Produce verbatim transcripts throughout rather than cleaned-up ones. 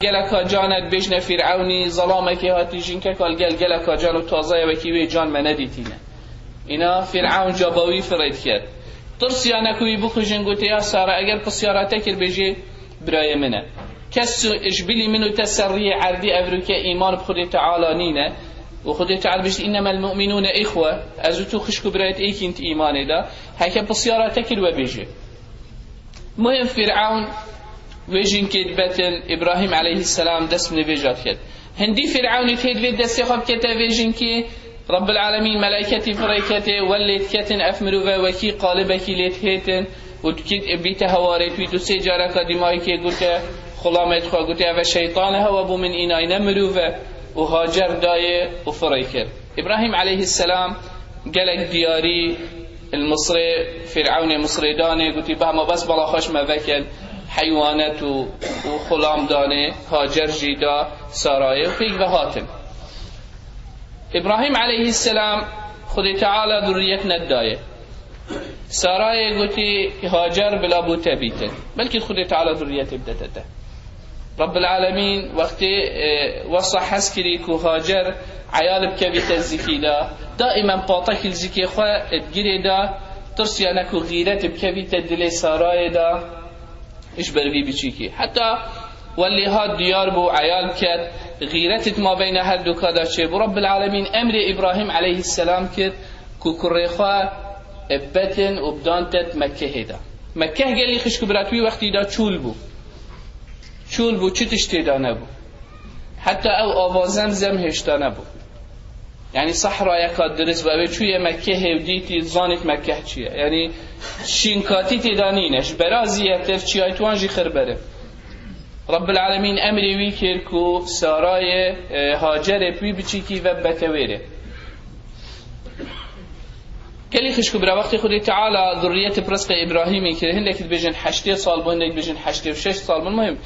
Geleka can e, dibêjne Fîr'ewnî, zelamekê hatî jinkeka li gel geleka can û taze ye, wekî wê can me nedîtîne. Îna Fîr'ewn caba wî firê dikir. Tirsiya ne ku wî bikujin, gote, ya Sara, eger pisyara te kir, bêjê birayê min e. Kes ji bilî min û te ser riyê erdî evroke îman bi Xwedê Teala nîne. Û Xwedê Teala bêjt, "Înnemel mu'minûne îxwe." Ez û tu xişk û birayêt êkîn di îmanê de. Heke pisyara te kir, we bêjê. Muhim, Fîr'ewn wê jinkê dibetin, Îbrahîm aleyhisselam dest bi nivêja diket. Hindî Fîr'ewnî tê divê destê xwe bikete vê jinkê, Rabbil Alemîn melaîketî firê kete, wel lê diketin, ev mirove wekî qalibekî lê dihêtin û dikit bîte hewarê wî. Du sê careka dîmayî kê gote, xulamê xwe gote, ev e şeytan e, hewa bû min, înay ne mirove. Û Hacer dayê û firê kir. Îbrahîm aleyhisselam gelek diyarî li Misrê, Fîr'ewnê Misrê danê, gotî, "Behma bes bala xwe ji me vekin." Heywanet û, û xulam danê, Hacer jî da Sarayê û pêk ve hatin. Îbrahîm aleyhisselam Xwedê Teala durriyet nedayê. Sarayê gotî, "Hacer bila bo te bîtin." Belkî Xwedê Teala durriyetê bidete te. Rabbil Alemîn wextê, e, wesa hez kirî ku Hacer eyal bikevîte zikî de, daîmen patekî li zikê xwe digirê de, tirsiya ne ku xîret bikevîte dilê Sarayê de ji ber vî biçîkî. Heta welê hat diyar bû, eyal biket, xîret di mabeyna her du ka de çêbû. Rabbil Alemîn emrê Îbrahîm aleyhisselam kir ku kurê xwe bibetin û bidante di Mekkehê de. Mekkeh gelî xişk û bira di wî wextî de çûl bû. Çûl bû, çi tişt tê de nebû. Heta ew ava Zemzem hêşta nebû. Yanî sehrayeka dirist bû. Ew ê çûye Mekkehê û dîtî, zanît Mekkeh çi ye. Yanî şînkatî tê de nîne. Ji bera zî yetir çiyayê wan jî xirber e. Rabbil Alemîn emrê wî kir ku Sarayê, e, Hacerê bi wî biçîkî ve bete wêrê. Gelî xişk û bira, wextê Xwedê Teala zurriyetê bi rizqê Îbrahîmî kir, hindekî dibêjin heştê sal bû, hindek dibêjin heştê û şeş sal bû, muhim.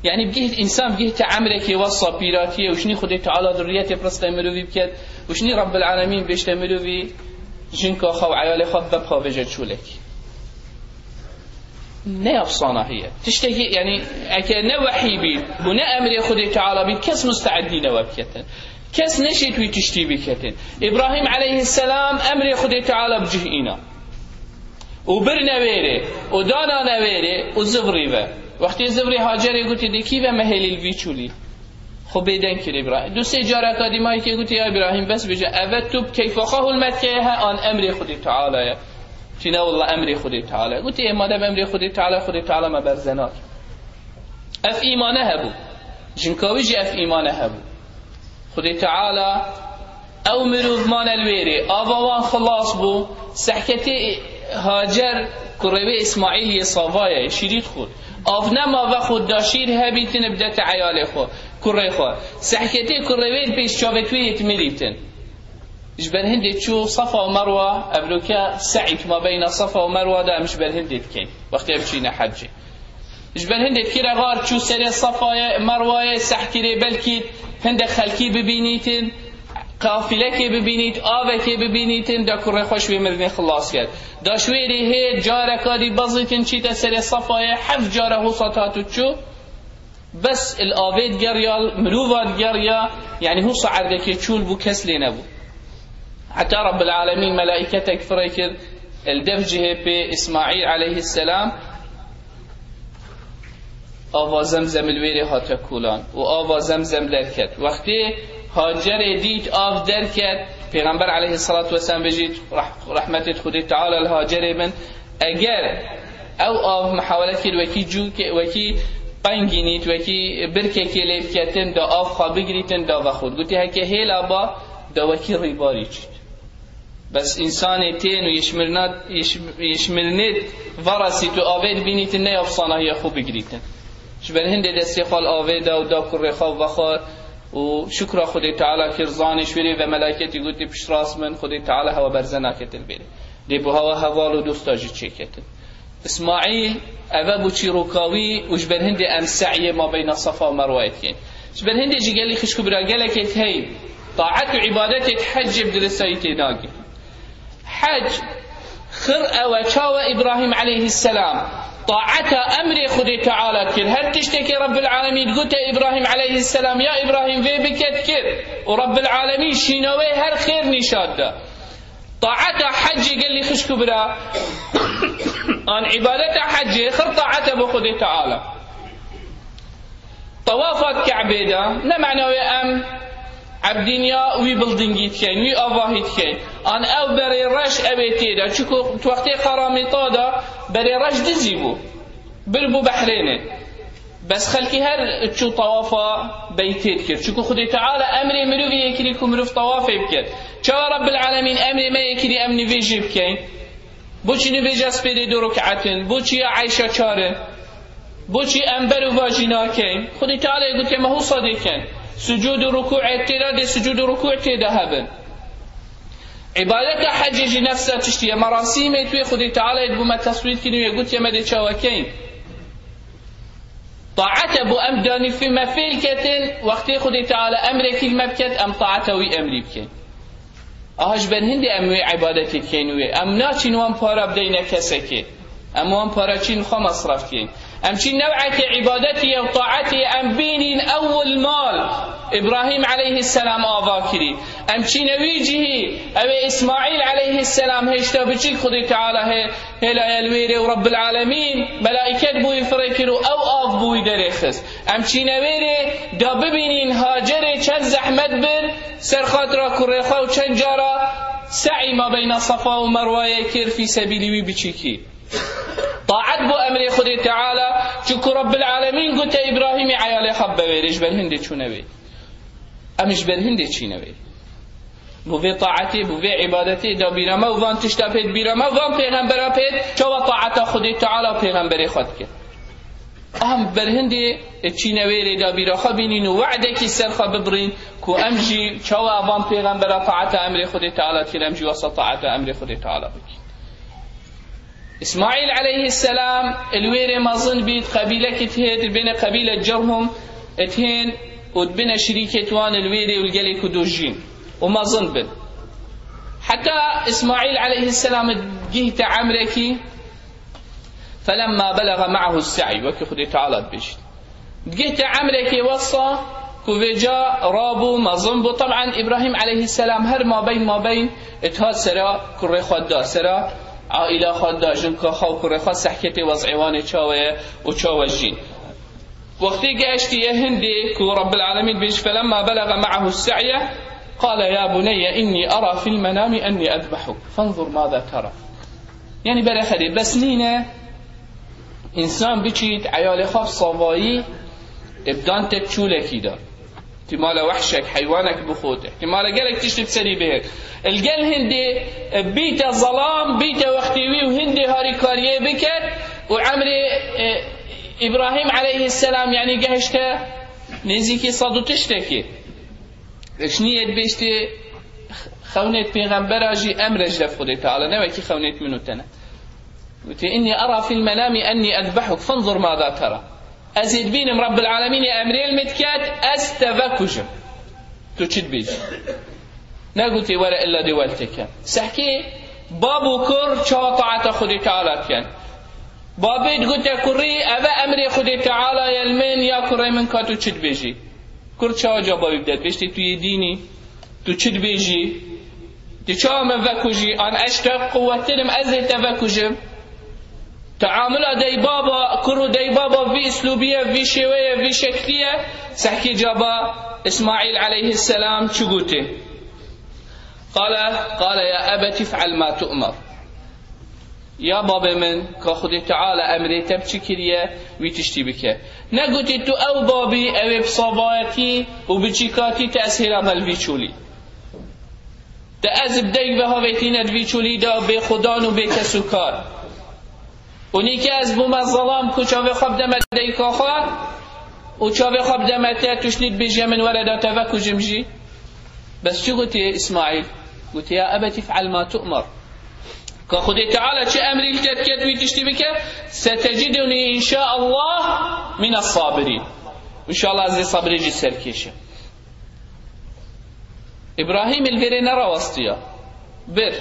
Yanî bigihît, însan bigihîte emrekê wesa pîratiyê û jinî Xwedê Teala zurriyetê bi rizqê mirovî biket û jinî Rabbil Alemîn bêjte mirovî jinka xwe û eyalê xwe bibe pavêje çolekî. Ne efsana heye. Tiştekî, yanî, eke ne wehî bî û ne emrê Xwedê Teala bî, kes musteed nîne we biketin. Kes neşêt wî tiştî biketin. Îbrahîm aleyhisselam emrê Xwedê Teala bi cih îna. Û birne wêrê, û danane wêrê, û zivrî ve. Wextê zivrî Hacerê gotî, "De kî ve mehêlî li vî çûlî?" Xwe bêdeng kir Îbrahîm. Du sê careka dîmayî kê gotî, "Ya Îbrahîm, bes bêje, eve tu bi keyfa xwe hûlmet keye he, an emrê Xwedê Teala ye?" Tîne willa emrê Xwedê Teala. Gotî, "Ê madem emrê Xwedê Teala, Xwedê Teala me berze nake." Ev îmane hebû. Jinka wî jî ev îmane hebû. Xwedê Teala ew mirov mane li wêrê, ava wan xilas bû, sehketê Hacer kurê wê Îsmaîl yê sava ye, şîrî dixwar. Av nema vexwar da şîr hebîtin bidete eyalê xwe, kurê xwe. Sehketê kurê wê li pêş çavê wê yê dimirîtin. Ji ber hindê çû Safa û Merwa, evroke se'î di mabeyna Safa û Merwa de em ji ber hindê dikeyn. Wextê em çîne hecê. Ji ber hindê dikire xar çû serê Safayê, Merwayê, seh kirê belkî hindek xelkî bibînîtin, qafilekê bibînît, avekê bibînîtin, da kurê xwe ji wê mirinê xilas ket. Da ji wê rê hê careka dî bezîtin çîte serê Safayê, heft cara hûsa hat û çû. Bes li avê digeriya, li mirova digeriya, yanî hûsa erdekê çûl bû, kes lê nebû. Heta Rabbil Alemîn melaîketek firê kir, li dev cihê pê Îsmaîl aleyhisselam ava Zemzem li wêrê hate kolan û ava Zemzem derket. Wextê Hacerê dît av derket, Pêxember aleyhisselatu vesselam bêjît, reh-, rehmetê Xwedê Teala li Hacerê bin, eger ew av mihawele kir wekî cûkê, wekî qengînît, wekî birkekê lê biketin, da av xwe bigirîtin, da vexwin. Gotî, heke hêla ba, da wekî rîbarî çît. Bes însanê tên û yê ji mirina-, yê ji-, yê ji mirinê veresît û avê dibînîtin, ne efsanahiya xwe bigirîtin. Ji ber hindê destê xwe li avê da û da kurê xwe û vexwar û şukra Xwedê Teala kir, zanî ji wê rê ve melayketî gotî, piştrast bin, Xwedê Teala hewa berze naketin vê rê. Lê bi hewa heval û dosta jî çêketin. Îsmaîl, eve bû çîroka wî û ji ber hindê em se'yê mabeyna Safa û Merwayê dikin. Ji ber hindê jî gelî xişk û bira gelekê hey, taet û îbadetê hecê bi diristayî tê nagihîn. Hec, xir ew e, çawa Îbrahîm aleyhisselam Taeta emrê Xwedê Teala kir. Her tiştekê Rabbil Alemîn gote Îbrahîm aleyhisselam, ya Îbrahîm, vê bike, dikir. Û Rabbil Alemîn şîna wê her xêr nîşan da. Taeta hecê gelî xişk û bira, an îbadeta hecê xir taeta bo Xwedê Teala. Tewafa Ke'bê de, ne mena wê em ebdîniya wî buildingî dikeyn, wî avahî dikeyn. An ew berê reş ew ê tê de. Çiku tu wextê qeramîta de berê reş dizî bû. Bir bû behrênê. Bes xelkî her çû tewafa beytê dikir. Çiku Xwedê Teala emrê mirovî yê kirî ku mirov tewafê bikir. Çawa Rabbil Alemîn emrê me yê kirî em nivêjê bikeyn? Boçî nivêja spêrê du ruk'et in? Boçî ya Eyşa çar in? Boçî em ber û vajî nakeyn? Xwedê Teala yê gotiye me husa dê ken. Sucûd û rukû'ê tê de, dê sucûd û rukû' tê de hebin. Îbadeta hecê jî nefsa tiştî ye. Merasîmê tu yê Xwedê Teala yê dibû me teswîr kirî wê gotiye me dê çawa keyn. Taete bo em danî fê-, me fêl ketin, wextê Xwedê Teala emrekî li me biket, em taeta wî emrî bikin. Aha ji ber hindê em wê îbadetê dikeyn wê. Em naçîn wan para bideyne kesekê. Em wan para çîn xwe mesref dikeyn. Em çîn new'ekê îbadetê ye û taetê ye, em bînîn ewil mal Îbrahîm aleyhisselam ava kirî. Em çîne wî cihî, ew ê Îsmaîl aleyhisselam hêşta biçîk Xwedê Teala hê-, hêlaye li wêrê û Rabbil Alemîn melaîket bo wî firê kir û ew av bo wî derêxist. Em çîne wêrê da bibînîn Hacerê çend zehmet bir, ser xatira kurê xwe û çend cara se'î mabeyna Safa û Merwayê kir fî sebîlî wî biçîkî. Taet bo emrê Xwedê Teala, çiku Rabbil Alemîn gote Îbrahîmî eyalê xwe bivêrê, ji ber hindê çûne wê. Em ji ber hindê çîne wê. Bo vê taetê, bo vê îbadetê da bîra me û van tişta pêt bîra me, van pêxembera pêt, çawa taeta Xwedê Teala û pêxemberê xwe dike. Em ber hindê çîne wêrê da bîra xwe bînîn û we'dekî ser xwe bibirîn ku em jî çawa van pêxembera taeta emrê Xwedê Teala dikir, em jî wesa taeta emrê Xwedê Teala bikîn. Îsmaîl aleyhisselam li wêrê mezin bît, qebîlekî dihêt, dibêne qebîle Cerhum, dihên û dibine şirîkêt wan li wêrê û li gelê ku dojîn û mezin bin. Heta Îsmaîl aleyhisselam digihte emrekî, فلما بلغ معه السعي، wekî Xwedê Teala dibêjît. Digihte emrekê wesa ku vêca rabû, mezin bû. Teb'en Îbrahîm aleyhisselam her mabeyn mabeyn dihat sera kurê xwe da, sera aîla xwe da, jinka xwe û kurê xwe sehketê wez'ê wan ê çawa ye û çawa jîn. Wextê geştiye hindê ku Rabbil Alemîn dibêjî, فلما بلغ معه السعي قال يا بني إني أرى في المنام أني أذبحك فانظر ماذا ترى. Yani berê xerê bes nîne însan biçît eyalê xwe bi savayî, e, bi dan tek çûlekî de. Îhtîmale wehşek, heywanek bixwet, îhtîmale gelek tişt bi serî bihêt. Li gel hindê, e, bîte zelam, bîte wextê wî û hindê harîkariyê biket û emrê, e, Îbrahîm aleyhisselam, yani gehişte nêzîkî sed û tiştekî. Li şiniyê dibêjtê xewnêt pêxembera jî emre ji def Xwedê Teala, ne wekî xewnêt min û te ne. Gote, إني أرى في المنام أني أذبحك فانظر ماذا ترى. Ez ê dibînim Rabbil Alemînê emrê li min diket, ez te vekujim. Tu çi dibêjî? Negote, were illa dê we li te kem. Sehkê bab û kur çawa taeta Xwedê Teala dikin. Babê digote kurî, eve emrê Xwedê Teala ye li min, ya kurê min, ka tu çi dibêjî? Kur çawa caba wî bide? Dibêjtê tu yê dînî, tu çi dibêjî? Tu çawa min vekujî? An ez ji te quwettir im, ez ê te vekujim? Teamula deybaba, kur û deybaba vî îslûbî ye, vî şêweye, vî şeklî ye. Sehkê caba Îsmaîl aleyhisselam çi gotê? قال، قال يا أبت افعل ما تؤمر. Ya babê min, ka Xwedê Teala emrê te bi çi kiriye, wî tiştî bike. Negotî tu ew babî, ew ê bi savayetî û bi çîkatî te ez hêla me li vî çolî. Te ez bi deyk ve havêtîne di vî çolî de bê xudan û bê kes û kar. Û nîke ez bûme zelam ku çavê xwe bideme deyka xwe û çavê xwe bideme te, tu şinî dibêje min were da te vekujim jî. Bes çi gotiye Îsmaîl? Gotiye, يا أبت افعل ما تؤمر. Ka Xwedê Teala çi emrî li te dike, tu wî tiştî bike, ستجدني إن شاء الله من الصابرين. Înşallah ez ê sabrê jî serkêşim. Îbrahîm li vêrê nerawestiya. Bir.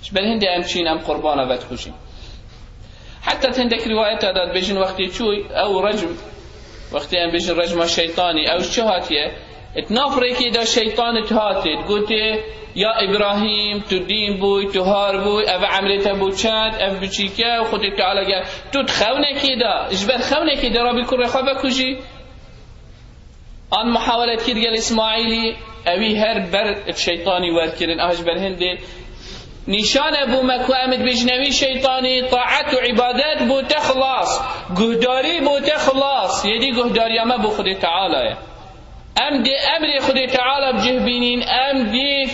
Ji ber hindê em çîn, em qurbana vedixujîn. Heta hindek rivayeta de dibêjin wextê çû ew recm, wextê em bêjin recma şeytanî, ew ji çi hatiye? Di nav rêkê de şeytan di hate, digote, "Ya Îbrahîm, tu dîn bûy, tu har bûy, ev emrê te bû çend, ev biçîk e, û Xwedê Teala ge, tu di xewnekê de, ji ber xewnekê de rabî kurê xwe vekujî." An muhawele dikir gel Îsmaîlî, ewî her ber şeytanî werkirin, ah ji ber hindê nîşane bû me ku em dibêjin ewî şeytanî, taet û îbadet bû te xilas, guhdarî bû te xilas, yêdî guhdariya me bû Xwedê Teala ye. Em dê emrê Xwedê Teala bi cih bînîn, em dî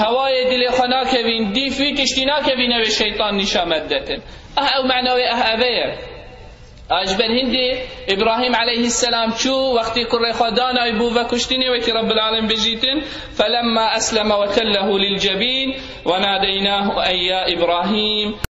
hewayê dilê xwe nakevîn, dî fî tiştî nakevîn, ewê şeytan nîşa me didetin. Ah ew mena wê, ah eve ye. A ji ber hindê Îbrahîm aleyhisselam çû, wextê kurê xwe danay bû vekuştinê, wekî Rabbil Alem bijîtin, "Felemma esleme ve tellehu lil cebîn ve nadeynahu en ya Îbrahîm."